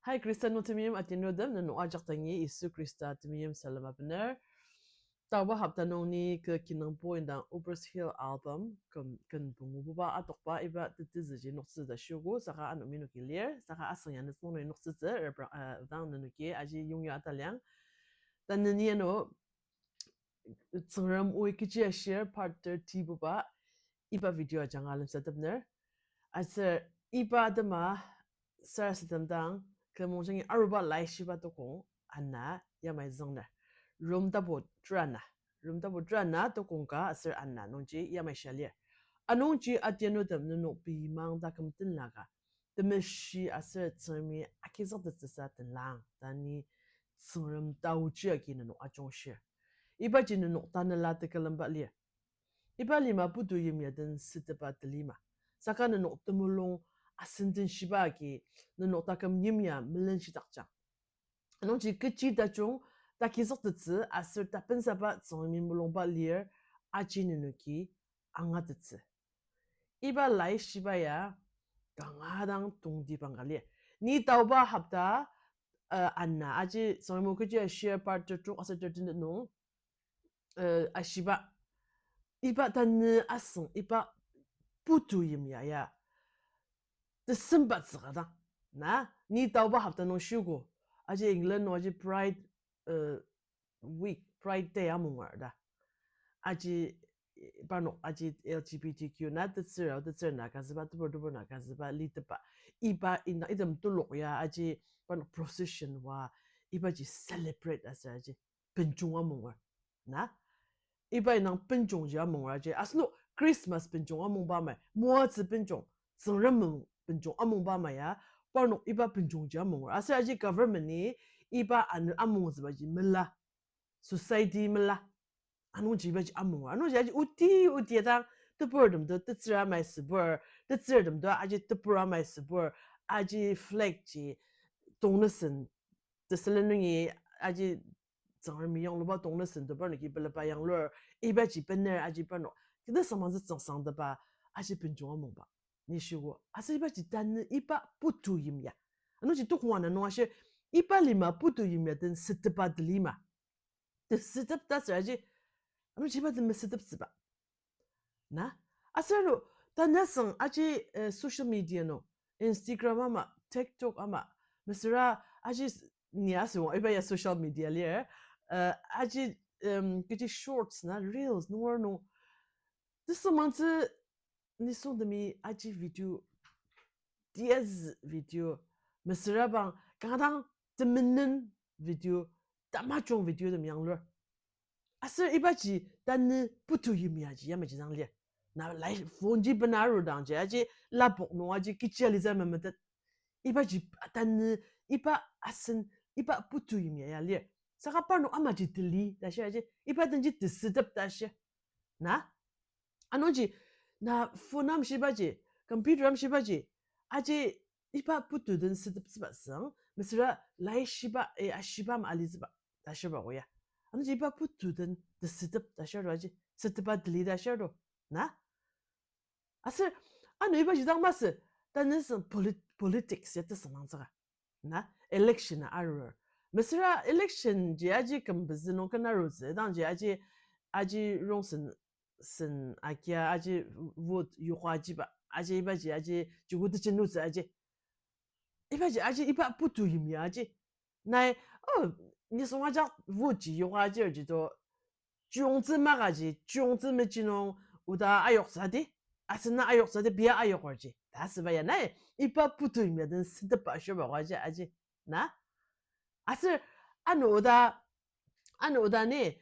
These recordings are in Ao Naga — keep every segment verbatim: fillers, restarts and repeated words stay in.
Hai Khrista nung temeim atinutem, nenok ajak dangi Yisu Khrista temeim salem abener. Taoba hopta nung ni kü kinungpo indang Upper's Hill album ken, ken pungububa atokba iba tetezüji noktsü ta shiogo, saka ano menoki lir, saka asüng ya netsü nung noktsütsü, repra-, eh, dang nenoki aji yongya ataliang. Tanü ni ano Tsüngrem oi kechi ashir part thirty buba iba video ajanga lemsatepner. Aser iba atema sarasadem dang, kü mungjangi aruba laishiba tokong ana yamai züngner. Rom tapu tera ana. Rom tapu tera ana tokong ka aser ana nungji yamai shia lir. Anungji atianutem nenok pei mang taküm tenlaka, temeshi aser Tsüngremi agizüktettsüsa tenlang ta ni Tsüngrem taoji agi nenok ajungshir. Ibaji nenok tanela tekülemba lir. Iba lima putu yimya den sütepa telima. Saka nenok temulung asenden shiba agi nenok taküm yimya melenshidakjang. Anungji kechi tajung takizüktettsü aser tapensaba Tsüngremi mulungba lir aji nenoki angatettsü. Iba laishiba ya kanga dang tongtibang ka lir. Ni taoba hopta, uh, ana aji Tsüngrem o kechi ashir part tetrok aser thirteen nung, uh, ashiba, iba tanü asüng iba putu yimya ya tesembatsü ka dang. Na, ni taoba hopta nung shiogo, aji England nung aji Pride, uh, Week, Pride Day amungar ta. Aji, eh, parnok aji L G B T Q na tetsür, tetsür na kazüba, tebur tebur na kazüba, litepa. Iba ina, item telok ya aji parnok procession wa, ibaji celebrate aser aji benjong amungar. Na? Iba inang benjongji amungar aji. Asenok Christmas benjong amungba amai, moatsü benjong, Tsüngrem mung benjong amungba amai ya, parnok iba benjongji amungar. Aser aji government-i iba anü amungtsübaji mela, society mela. Anungji ibaji amungar. Anungji aji oti, oti atang, teburtem to tetsür amai sübur, tetsürtem to aji tebur amai sübur, aji flag ji tongnesin, tesülen nungi aji Tsüngremi yangluba tongnesin to parnoki pelaba yanglur, ibaji bener aji parnok kida samangtsü tsüngsangteba aji benjong amungba. Ni shiogo, aser ibaji tanü iba putu yimya. Anungji tokong ana nung ashir, iba lima putu yimya den sütepa telima. Tesütep ta aser aji, anungji iba den mesüteptsüba. Na? Aser ano, tanü asüng aji, eh, social media nung, Instagram ama, TikTok ama, mesüra aji s-, ni asüng iba ya social media lir, eh, aji, em, kechi shorts na, reels, nunger nung, tesümangtsü nisungtemi aji video, diaz video, mesüra bang kanga dang temenen video, tamajung video tem yanglur. Aser ibaji tanü putu yimyaji yamaji dang lir. Na lai phone ji bena arudangji aji lapok nung aji kechi alitsü memetet. Ibaji tanü, iba asen, iba putu yimya ya lir. Saka parnok amaji delete ta shir aji, iba denji tesütep ta shir. Na? Anungji, na phone amshibaji, computer amshibaji, aji iba putu den süteptsüba süng, mesüra laishiba, eh, ashiba ama alitsüba ta shirba oya. Anungji iba putu den tesütep ta shir to aji, sütepa delete ta shir to. Na? Aser, ano ibaji dang masü, tanü süng polit-, politics ya tesüngmangtsüka. Na, election a arur. Mesüra election ji aji küm pezü nung ken arutsü, dangji aji, aji rongsen, sen akia aji vote yoka jiba, aji ibaji aji joko tejen nutsü aji. Ibaji aji iba putu yimya aji. Nai, oh, nisung ajak vote ji yoka ajir ji to, chiyongtsü makaji, chiyongtsü mechi nung oda ayoktsü di, asena ayoktsü di, bia ayoker ji ta asüba ya nai, iba putu yimya den sütepa ashiba ka ji aji, na? Aser, ano oda, ano oda ni,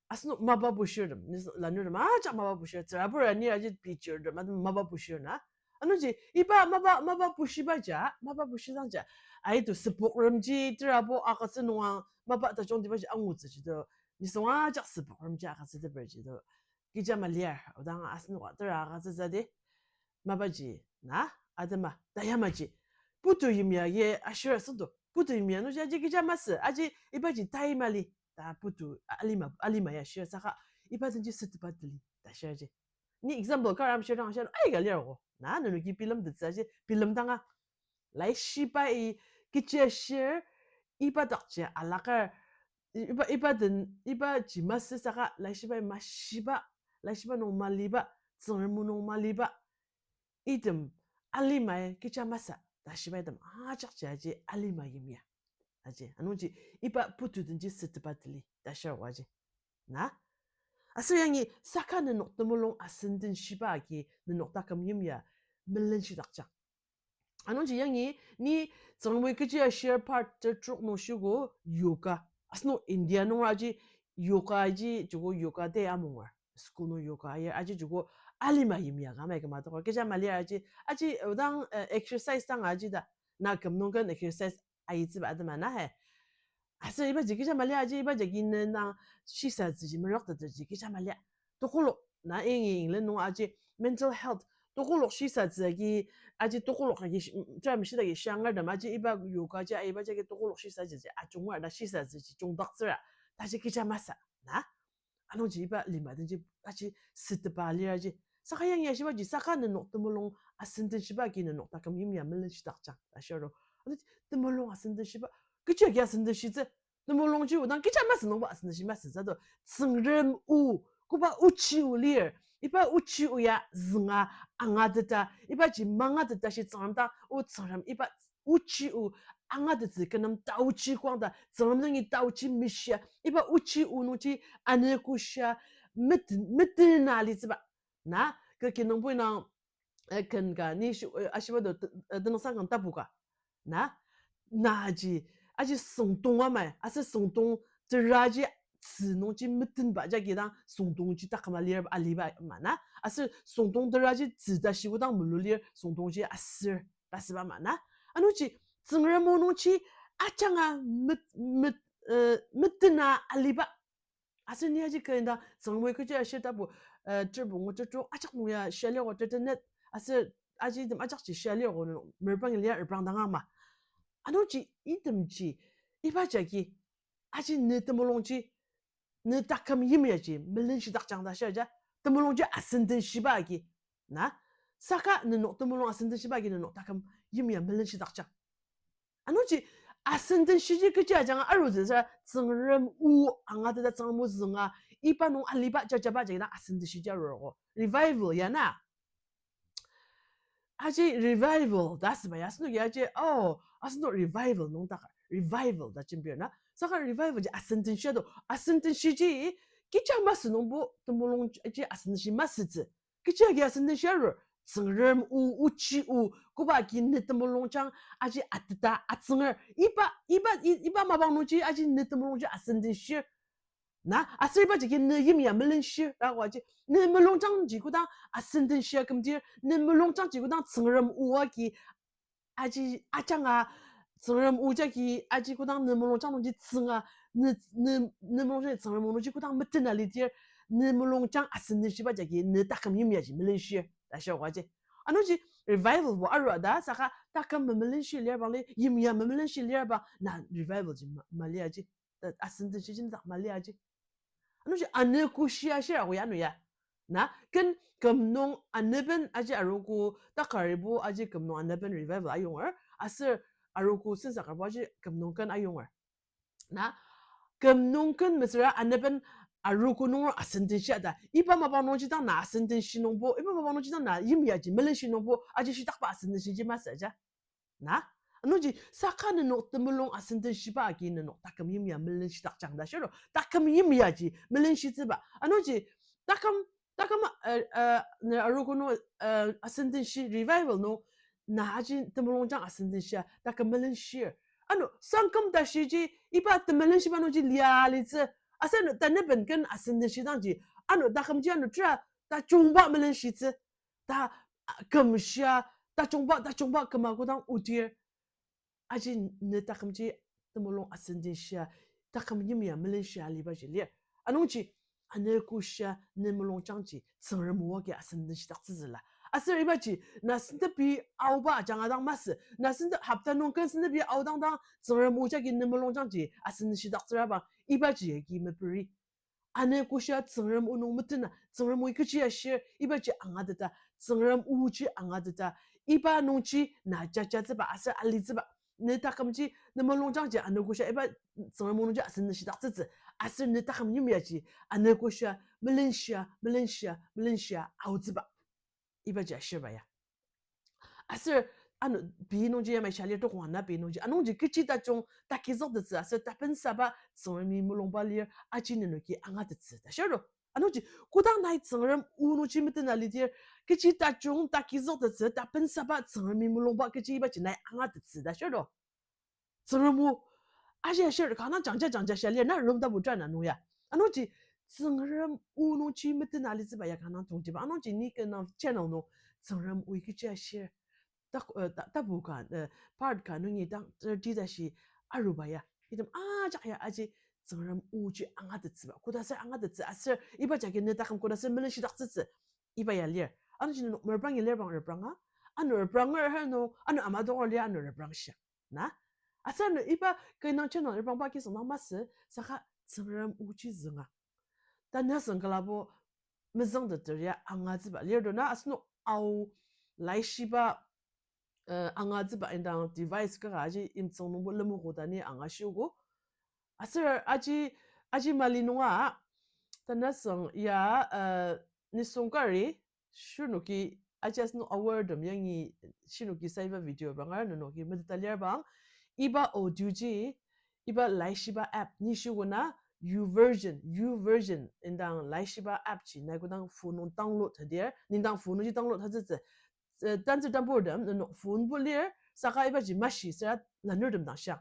asenok mapa bushirtem, ni lanurtem ajak mapa bushir, tsürabur ani aji picture tem, atem mapa bushir na. Anungji, iba mapa, mapa bushiba ja, mapa bushidang ja, aitu süpokrem ji, terabo agütsü nunga, mapa tajungtibaji angutsü ji to, nisung ajak süpokrem ji agütsüteper ji to, kija maliar, odang asenoka tera agütsütsü di, mapaji, na, atema, ta yamaji, putu yimya ye ashir asüngdo, putu yimya nungji aji kija masü, aji ibaji tai mali, ta putu alima, alima ya shir saka, iba denji sütepa delete ta shir ji. Ni example kar amshir dang ashir, aika lir ko, na, nenoki bilemtettsü ji, bilem danga, laishibai kechi ashir, iba dakji alakar, iba, iba den, iba ji masü saka laishibai mashiba, laishiba nung maliba, Tsüngrem o nung maliba, item alimai kecha masü, ta shibai tem ajakji aji alima yimya. Aji, anungji iba putu denji sütepa tali, ta shir waji. Na? Aser yangi saka nenok temulung asen den shiba agi nenok taküm yimya melenshidakjang. Anungji yangi ni Tsüngremi kechi ashir part ter trok nung shiogo yoga. Asenok India nung aji yoga aji joko yoga day amungar. School nung yoga ayir aji joko alima yimya ka mai kema tokor. Kecha mali aji, aji odang, eh, exercise dang aji ta. Na küm nung ken exercise ayitsüba atema na he. Aser iba ji kecha mali aji iba jagi ne nang shisatsü ji, meroktettsü ji kecha mali. Tokolok na ingi England nung aji mental health. Tokolok shisatsü agi, aji tokolok agi shi-, mm, tram shidagi shangar dam aji iba yoga ji, iba jagi tokolok shisatsü ji, ajungar na shisatsü ji, jungdaktsüra. Taji kecha masü, na? Anungji iba lima denji aji sütepa lir aji. Saka yangi ashiba ji saka nenok temulung asen den shiba agi nenok taküm yimya melenshidakjang ta shiro. Ano temulung asen den shiba, kechi agi asen den shitsü, temulungji odang kecha masü nungbo asen den shi masü zato. Tsüngrem o, koba ochi o lir. Iba ochi o ya zünga angateta, iba ji mangateta shi Tsüngrem ta, o Tsüngrem iba ochi o angatettsü kü nem taochi koang ta, Tsüngrem nungi taochi mishia, iba ochi o nungji anü koshia meten, metena alitsüba. Na, kü kinungpo nang, eh, ken ka, ni shi, eh, ashiba do, eh, tenüngsang kang tapu ka. Na, na ji, aji süngdong amai, aser süngdong teraji tzü nungji metenba jagi dang süngdongji taküma lir aliba ma na. Aser süngdong teraji tzü ta shibo dang mulu lir süngdongji aser ta süba ma na. Anungji Tsüngrem o nungji ajanga met-, met-, eh, metena aliba. Aser ni aji kü indang Tsüngrem o kechi ashir tapu, eh, terpungu tertrok ajak nung ya shia lirgo tertenet. Aser aji item ajakji shia lirgo nung merpang lia reprang dang ama. Anungji itemji, iba jagi, aji ne temulungji, ne taküm yimyaji melengshidakjang ta shia ja, temulungji asen den shiba agi. Na, saka nenok temulung asen den shiba agi nenok taküm yimya melengshidakjang. Anungji asen den shiji kechi ajanga arutsü sa Tsüngrem o angateta Tsüngrem o zünga iba nung aliba jajaba jagi dang asen den shiji arugo. Revival ya na. Aji revival ta asüba ya, asenoki aji, oh, asenok revival nung taka, revival ta jembir na. Saka revival ji asen den shia do, asen den shiji, kecha masü nungbo temulung ji asen den shi masütsü. Kechi agi asen den shia arur, Tsüngrem o, ochi o, koba agi ne temulungjang aji ateta atsünger. Iba, iba, i-, iba mapang nungji aji ne temulungji asen den shir. Na, aser iba jagi ne yimya melenshir, ta koaji. Ne mulungjang ji kodang asen den shia kümdir, ne mulungjang ji kodang Tsüngrem o agi, aji ajanga Tsüngrem o jagi aji kodang ne mulungjang nungji tsünga, ne, ne, ne mulungjang Tsüngrem o nungji kodang metena lidir, ne mulungjang asen den shiba jagi ne taküm yimyaji melenshir, ta shia koaji. Anungji revival bo arua ta, saka taküm memelenshi lir bangli, yimya memelenshi lir bang, na revival ji ma-, mali aji. Ta asen den shiji ne dak mali aji. Anungji anü koshia shir ako ya ano ya. Na, ken küm nung anüben aji arogo takaribo aji küm nung anüben revival ayonger, aser arogo sensakarbo aji küm nung ken ayonger. Na, küm nung ken mesüra anüben arogo nung asen den shia ta. Iba mapang nungji dang na asen den shi nungbo, iba mapang nungji dang na yimyaji melenshi nungbo, aji shitakba asen den shiji masü ja. Na? Anungji saka nenok temulung asen den shiba agi nenok taküm yimya melengshidakjang ta shiro. Taküm yimyaji melenshitsüba. Anungji taküm, taküm, eh, eh, ne arogo nung, eh, asen den shi revival nung na aji temulungjang asen den shia taküm melenshir. Ano sangküm ta shiji iba temelenshiba nungji lia litsü. Aser ano tanüben ken asen den shidangji, ano takümji ano tera tajungba melenshitsü. Ta, ah, kümshia, tajungba, tajungba küma kodang odir. Aji ne takümji temulung asen den shia, taküm yimya melenshia alibaji lir. Anungji, anü koshia ne mulungjangji Tsüngrem o agi asen den shidaktsütsüla. Aser ibaji, na sentepi aoba ajanga dang masü, na sentep hopta nung ken sentepi aodang dang Tsüngrem o jagi ne mulungjangji asen den shidaktsüraba, ibaji agi meperi. Anü koshia Tsüngrem o nung metena, Tsüngrem o kechi ashir, ibaji angateta, Tsüngrem oji angateta, iba nungji na jajatsüba aser alitsüba. ne takümji, ne mulungjangji anogoshia iba Tsüngrem o nungji asen nüshidaktsütsü. Aser ne taküm yimyaji anogoshia, melenshia, melenshia, melenshia aotsüba. Ibaji ashirba ya. Aser ano pei nungji yamai shia lir, tokong ana pei nungji. Anungji kechi tajung takizüktettsü aser tapensaba Tsüngremi mulungba lir, aji nenoki angatettsü ta shirdo. Anungji kodang nai Tsüngrem o nungji metena lidir, kechi tajung takizüktettsü tapensaba Tsüngremi mulungba kechi ibaji nai angatettsü ta shirdo. Tsüngrem o, aji ashir kanga jangja jangja shia lir na Rom tapu tera na nung ya. Anungji Tsüngrem o nungji metena litsüba ya kanga tongtiba. Anungji ni kanga channel nung Tsüngrem o kechi ashir, ta, eh, ta, tapu ka, eh, part ka nungi dang thirty tashi aruba ya, item ajak ya aji Tsüngrem oji angatettsüba, kodaser angatettsü aser iba jagi ne taküm kodaser melenshidaktsütsü, iba ya lir. Anungji nenok merprangi lir bang repranga, ano repranger her nung, ano ama donger lir ano reprangshia. Na? Aser ano iba kü indang channel reprangba kisüng dang masü, saka Tsüngrem oji zünga. Tanü süng külabo mezüngteter ya angatsüba lir do na, asenok Ao laishiba, eh, angatsüba indang device kaka aji yimtsüng nungbo lemogo ta ni angashiogo. Aser aji, aji mali nunga, tanü süng ya, eh, nisung kari, shirnoki, aji asenok aortem yangi shirnoki saiba video banga nenoki meteta lir bang, iba audio ji, iba laishiba app ni shiogo na, YouVersion, YouVersion indang laishiba app ji nai kodang phone nung download tadir, nindang phone nungji download tatsütsü, eh, tantsü tamburtem nenok phone bo lir, saka ibaji mashi süra lanurtem dang shiang.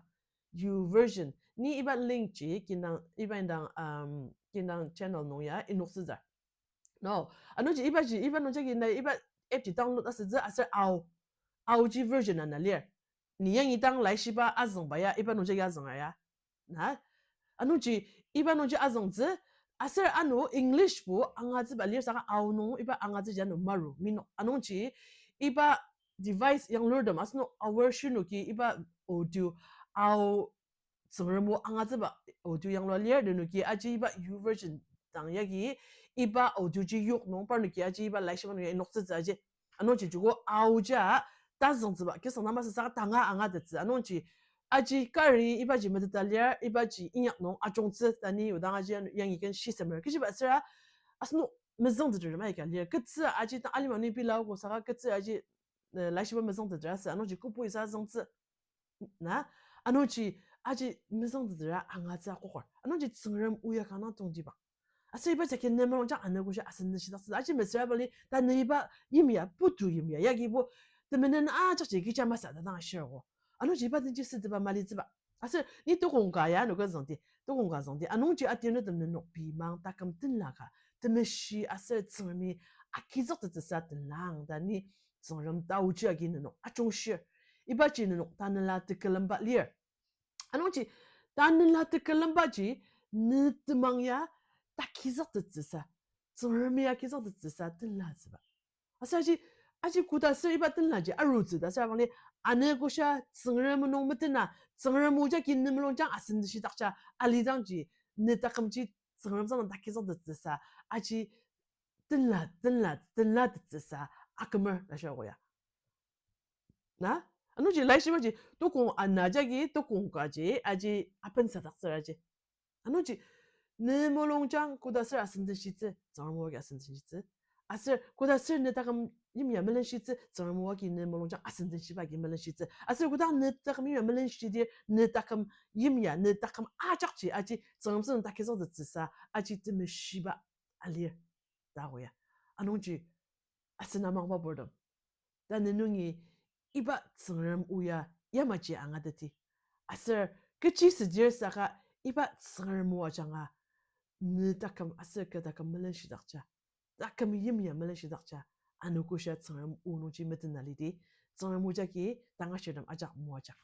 YouVersion. Ni iba link ji kinang, iba indang, um, kinang channel nung ya inoktsütsü. No, anungji ibaji, iba nungjagi nai iba app ji download asütsü aser Ao, Aoji version ana lir. Ni yangi dang laishiba azüngba ya, iba nungjagi azünga ya. Na? Anungji, iba nungji azüngtsü, aser ano English bo angatsüba lir saka Ao nung iba angatsüji ano maru, minok. Anungji, iba device yanglurtem asenok aor shirnoki iba audio, Ao Tsüngrem o angatsüba audio yanglua lir, nenoki aji iba YouVersion dang yagi iba audio ji yok nung parnoki aji iba laishiba nung ya inoktsütsü aji. Anungji joko Aoja tazüngtsüba kisüng dang masü saka tanga angatettsü. Anungji aji kari ibaji meteta lir, ibaji inyak nung ajungtsü ta ni odang aji yangi ken shisemer. Kechiba süra asenok mezüngteter ma ika lir. Ketsü aji ta alima ni pila ogo saka ketsü aji, eh, laishiba mezüngteter asü. Anungji kübok isa züngtsü. Na, anungji aji mezüngtetera angatsü akokor. Anungji Tsüngrem o ya kanga tongtibang. Aser iba jagi ne mulungjang anogoshia asen nüshidaktsü. Aji mesüra bali ta ne iba yimya, putu yimya, yagibo temenen ajakji kecha masü ta dang ashir ogo. Anungji iba denji süteba malitsüba. Aser ni tokong ka ya anogo züngdi, tokong ka züngdi. Anungji atir nutem nenok pimang taküm tenla ka, temeshi aser Tsüngremi agizüktettsüsa tenlang ta ni Tsüngrem taoji agi nenok ajungshir. Ibaji nenok tanela tekülemba lir. Anungji tanela tekülembaji ne temang ya takizüktettsüsa, Tsüngremi agizüktettsüsa tenlatsüba. Aser aji, aji koda ser iba tenlaji arutsü ta ser abangli, anogoshia Tsüngrem nung metena, Tsüngrem o jagi ne mulungjang asen nüshidakja, alidangji ne takümji Tsüngrem sangdang takizüktettsüsa, aji tenla, tenla, tenlatettsüsa akümer ta shia ogo ya. Na? Anungji laishibaji tokong ana jagi tokong kaji aji apensadaktsüraji. Anungji ne mulungjang koda ser asen denshitsü, Tsüngrem o agi asen denshitsü. Aser koda ser ne taküm yimya melenshitsü, Tsüngrem o agi ne mulungjang asen denshiba agi melenshitsü. Aser kodang ne taküm yimya melenshidir, ne taküm yimya, ne taküm ajakji aji Tsüngrem sangdang takizüktettsüsa aji temeshiba alir ta ogo ya. Anungji asen amangba purtem, tanü nungi iba Tsüngrem o ya yamaji angateti. Aser kechi südir saka iba Tsüngrem o ajanga ne taküm aser kü taküm melenshidakja, taküm yimya melenshidakja, anogoshia Tsüngrem o nungji metena lidi, Tsüngrem o jagi tangashirtem ajak moajang.